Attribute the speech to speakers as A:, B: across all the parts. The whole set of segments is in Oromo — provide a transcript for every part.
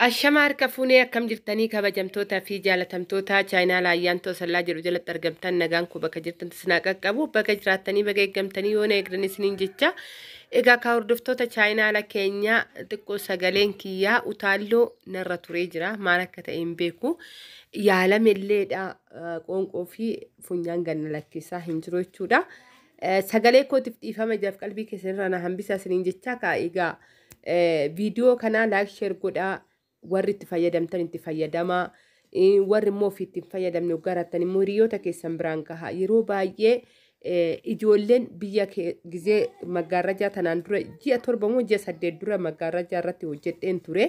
A: Ashama harka fuunee akkam jirtanii kabajamtootaa fi jaalatamtoota chaayinaa laayyaan toosallaa jedhu jalatti argamtan nagaan koo bakka jirtan isin haa qaqqabu bakka jiraattanii bakka eeggamtanii yoo na eegdan isiniin jecha. Egaa ka hordoftoota chaayinaala keenyaa xiqqoo sagaleen kiyyaa utaalloo narra turee jira, maal akka ta'e hin beeku. Yaalamelleedha, qoonqoo fi funyaan ganna lakkisaa hin jiru jechuudha. Sagalee kootiif dhiifama ijaaf qalbii keessanirraa na hambisaa isiniin jecha. Ka egaa viidiyoo kanaa like, share godhaa, warri itti fayyadamtan itti fayyadamaa, warri immoo ofii itti hin fayyadamne garattan immoo hiriyoota keessan biraan gaha. Yeroo baay'ee ijoolleen biyya gizee maggaarrajaa tanaan dura ji'a 7 moo ji'a 8 dura maggaarrajaa irratti hojjedheen ture.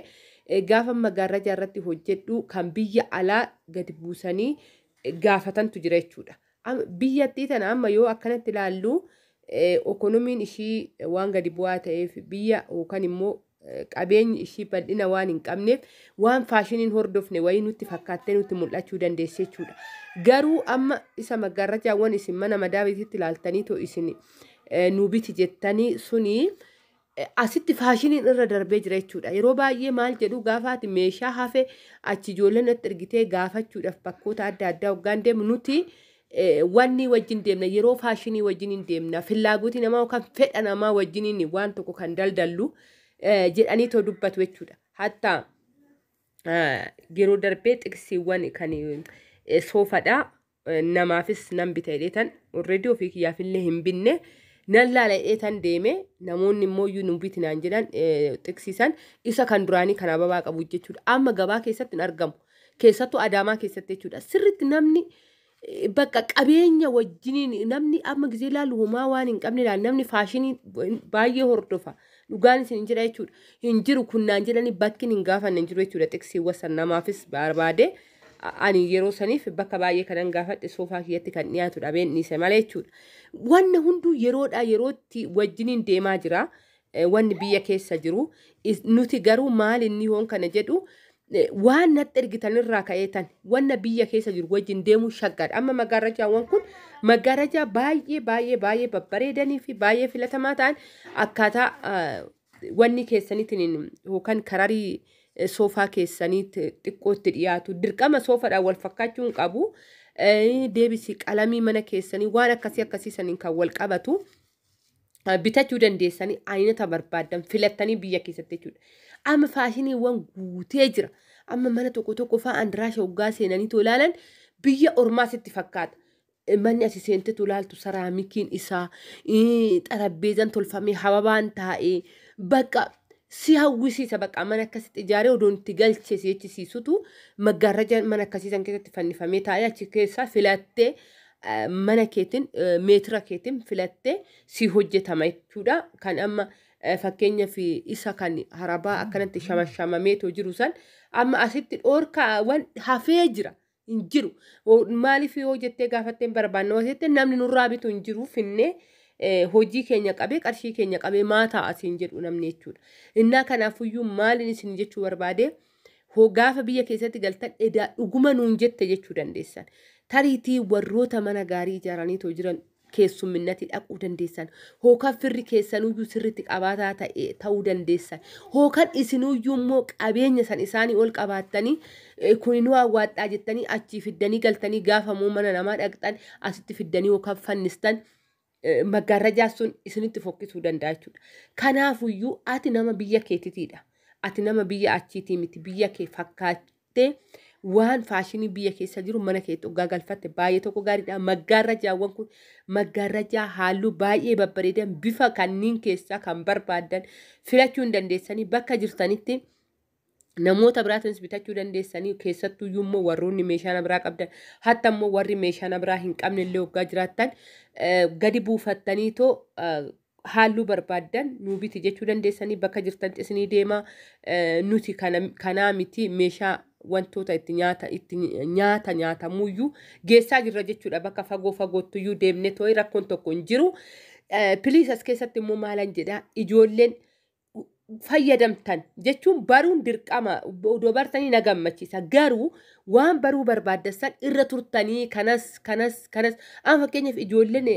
A: Gaafa maggaarrajaa irratti hojjedhu kan biyya alaa gadi buusanii gaafatantu jira jechuudha. Biyyattii tana amma yoo akkanatti ilaallu okonomiin ishii waan gadi bu'aa ta'eef, biyya yookaan immoo qabeenyi ishii bal'ina waan hin qabneef, waan faashiniin hordofne wayii nutti fakkaattee nutti mul'achuu dandeesse jechuudha. Garuu amma isa maggaarrajaawwan isin mana madaabiitti ilaaltanii too isin nu biti jettanii suni asitti faashiniin irra darbee jira jechuudha. Yeroo baay'ee maal jedhu, gaafaati meeshaa hafe achi ijoolleen natti ergitee gaafachuudhaaf bakkoota adda addaa hoggaan deemu, nuti wanni wajjin deemna, yeroo faashinii wajjin hin deemna, fillaaguutii namaa yookaan fedha namaa wajjiniin waan tokko kan daldallu jedhanii too dubbatu jechuudha. Hatta yeroo darbee xiqsiiwwan kan soofadha namaafis nan bita jedheetan, already ofii kiyyaafillee hin binne, nan laala jedheetan deeme. Namoonni immoo iyyuu nu biti naan jedhan xiqsiisan isa kan duraanii kan ababaa qabu jechuudha. Amma gabaa keessatti hin argamu. Keessattuu Adaamaa keessatti jechuudha. Sirriitti namni bakka qabeenya wajjiniin, namni amma gisee ilaalu homaa waan hin qabne ilaala, namni faashinii baay'ee hordofa. Dhugaan isin hin jira jechuudha. Hin jiru kunnaan jedhanii bakki hin gaafanne hin jiru jechuudha. Xiqsiiwwan san namaafis barbaade ani yeroo saniif bakka baay'ee kanan gaafadhe soofaa kiyyatti kan dhiyaatu dhabeen dhiise malee jechuudha. Wanni hunduu yeroodhaa yerootti wajjiniin deemaa jira. Wanni biyya keessa jiru. Nuti garuu maal inni hoon kana jedhu, waan natti ergitanirraa ka'eetan wanna biyya keessa jiru wajjin deemuu shaggaadha. Amma maggaarrajaawwan kun maggaarrajaa baay'ee baay'ee baay'ee babbareedanii fi baay'ee filatamaa ta'an, akkaataa wanni keessaniitiin yookaan kararii soofaa keessanii xiqqootti dhiyaatu, dirqama soofaadhaan wal fakkaachuu hin qabu. Deebisii qalamii mana keessanii waan akkasii akkasii saniin kan wal qabatu bitachuu dandeessanii, aynata barbaaddan filattanii biyya keessatti jechuudha. Amma faashiniiwwan guutee jira. Amma mana tokko tokko fa'aa andiraasha hoggaa seenanii ilaalan biyya ormaa sitti fakkaata. Manni asi seentetu ilaaltu saraamikiin isaa, xarabbeezaan tolfamee, hababaan taa'ee bakka si hawwisiisa. Bakka mana akkasitti ijaaree odoon itti galchee si jechisiisutu maggaarraja mana akkasii san keessatti fannifamee taa'ee, achi keessaa filattee mana keetiin meetira keetiin filattee si hojjetama jechuudha. Kan amma fakkeenyaaf isa kan harabaa akkanatti shamashamamee jiru san amma asitti dhoorkaawwan hafee jira. Hin jiru. Maaliif yoo jettee gaafattee hin barbaanne yoo jette, namni nurraa bitu hin jiru, finnee hojii keenya qabee qarshii keenya qabee maa ta'a asiin jedhu namni jechuudha. Innaa kanaafuyyuu maaliin isin jechuu barbaade, hoo gaafa biyya keessatti galtan edaa dhuguma nuun jette jechuu dandeessan. Tariitii warroota mana gaarii ijaaranii too jiran keessumminnatti dhaquu dandeessan. Hookan firri keessanuyyuu sirriitti qabaataa ta'e ta'uu dandeessan. Hookan isinuyyuu immoo qabeenya san isaanii ol qabaattanii kun nu hawwaadhaa jettanii achii fiddanii galtanii, gaafa immoo mana namaa dhaqxan asitti fiddanii yookaan fannistan maggaarrajaa sun isinitti fokkisuu danda'a jechuudha. Kanaafuyyuu ati nama biyya keetitiidha. Ati nama biyya achiitii miti, biyya kee fakkaattee waan faashinii biyya keessa jiru mana keetti hoggaa galfatte baay'ee tokko gaariidha. Maggaarrajaawwan kun maggaarrajaa halluu baay'ee babbareedan bifa kanneen keessaa kan barbaaddan filachuu hin dandeessanii, bakka jirtanitti namoota biraatiinis bitachuu dandeessanii. Keessattuu immoo warroonni meeshaa na biraa qabdan, hatta immoo warri meeshaa na biraa hin qabne illee hoggaa jiraattan gadi buufattanii too halluu barbaaddan nuu biti jechuu dandeessanii, bakka jirtanitti isinii deema. Nuti kanaa miti, meeshaa wantoota itti nyaata itti nyaata nyaatamuyyuu geessaa jirra jechuudha. Bakka fagoo fagoottuyyuu deemne too'i rakkoon tokko hin jiru. Please, as keessatti immoo maalan jedhaa, ijoolleen fayyadamtan jechuun baruun dirqama, odoo bartanii na gammachiisa. Garuu waan baruu barbaaddan irra turtanii kanas kanas kanas amma fakkeenyaaf ijoolleen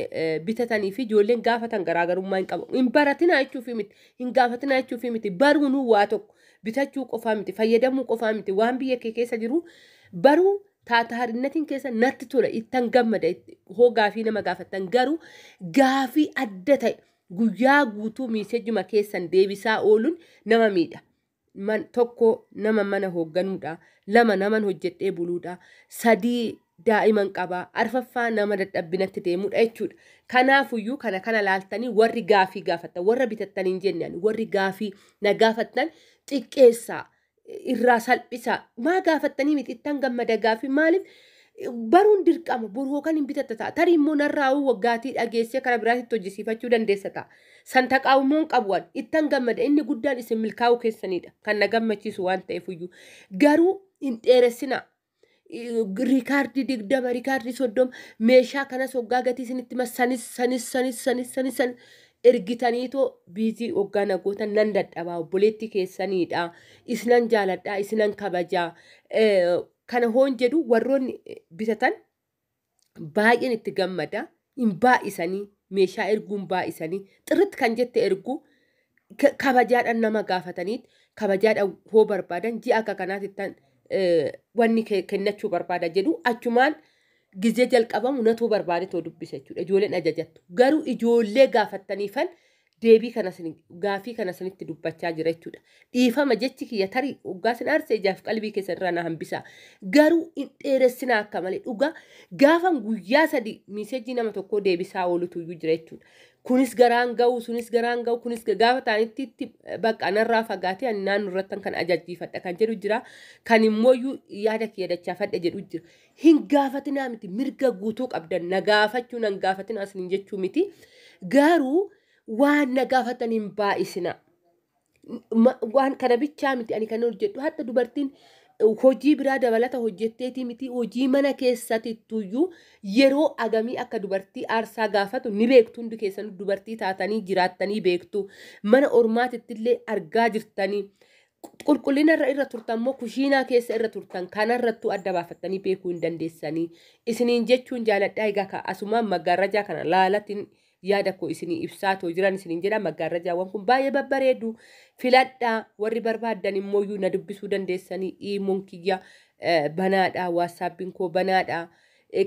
A: bitatanii fi ijoolleen gaafatan garaagarummaa hin qabu. Hin baratinaa jechuufi miti, hin gaafatinaa jechuufi miti, baruunuu waa tokko. Bitachuu qofaa miti, fayyadamuu qofaa miti, waan biyya kee keessa jiru baruu taataarinnatiin keessa natti tola, ittan gammada hoo gaafii nama gaafattan. Garuu gaafii adda ta'e guyyaa guutuu miisejjuma keessan deebisaa ooluun nama miidha. Tokko nama mana hoogganuudha, 2 naman hojjedhee buluudha, 3 daa'iman qabaa, 4ffaa nama dadhabbinatti deemuudha jechuudha. Kanaafuyyuu kana kana laaltanii warri gaafii gaafattan, warra bitattan hin jenne, warri gaafii na gaafattan xiqqeessaa, irraa salphisaa. Maa gaafattanii miti, ittan gammada gaafii. Maaliif baruun dirqama boruu kan hin bitatta ta'a. Tarii immoo narraa'uu waggaatii dhageessee karaa biraatitti hojjisiifachuu dandeessa ta'a. San taqaawummoo hin qabu waan ittan gammada. Inni guddaan isin milkaa'uu keessanidha. Kan na gammachiisu waan ta'eefuyyuu. Garuu hin dheeressinaa. Riikaardii 20, riikaardii 30, meeshaa kanas hoggaa gatii isinitti sanis sanis sanis sanis sanis sanis ergitaniitoo biizii hoggaa na gootan nan dadhabaa. Obboleettii keessaniidha. Isinan jaaladhaa, isinan kabajaa. Kana hoon jedhu warroonni bitatan baay'een itti gammada. Hin baay'isanii meeshaa erguun baay'isanii xirritti kan jette erguu kabajaadhaan nama gaafataniit kabajaadhaan hoo barbaadan ji'a akka kanaatti wanni kennachuu barbaada jedhu achumaan gizee jalqabamu natuu barbaade too dubbisa jechuudha. Ijoolleen ajajattu. Garuu ijoollee gaafattaniifan deebii kana gaafii kana sinitti dubbachaa jira jechuudha. Dhiifama jechi kiyya tarii hoggaa sin aarsee ijaaf qalbii keessan irraa na hambisaa. Garuu hin dheeressinaa akka malee dhugaa gaafan guyyaa 3 miisejii nama tokkoo deebisaa oolutu iyyuu jira jechuudha. Kunis garaan ga'u, sunis garaan ga'u, kunis gaafa ta'anitti itti bakka narraa fagaatee ani naannoo irratti kan ajajjiifadha kan jedhu jira. Kan immoo yaada kiyya dachaafadha jedhu jira. Hin gaafatinaa miti, mirga guutuu qabdan na gaafachuu nan gaafatinaa isiniin jechuu miti. Garuu waan na gaafatan hin baay'isina. Waan kana bichaa miti ani kan hojjedhu. Hatta dubartiin hojii biraa dabalata hojjetteetii miti, hojii mana keessatittuyyuu yeroo agamii akka dubartii aarsaa gaafatu ni beektu. Hundi keessanuu dubartii taatanii jiraattanii beektu. Mana ormaatittillee argaa jirtanii. Qulqullina irra turtan immoo kushiinaa keessa irra turtan kanarrattuu adda baafattanii beekuu hin dandeessanii. Isiniin jechuun jaaladhaa. Egaa asumaan maggaarrajaa kana laalatiin yaada koo isinii ibsaa too jiran isiniin jedha. Maggaarrajaawwan kun baay'ee babbareedu, filadhaa. Warri barbaaddan immoo na dubbisuu dandeessanii. Iimoon kiyya banaadha, waatsaappiin koo banaadha.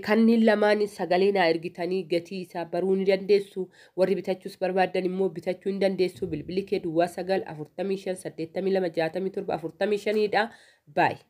A: Kanneen lamaan sagalee naa ergitanii gatii isaa baruu ni dandeessu. Warri bitachuus barbaaddan immoo bitachuu ni dandeessu. Bilbilli kee 09 45 82 67 45 dha. Baay'ee.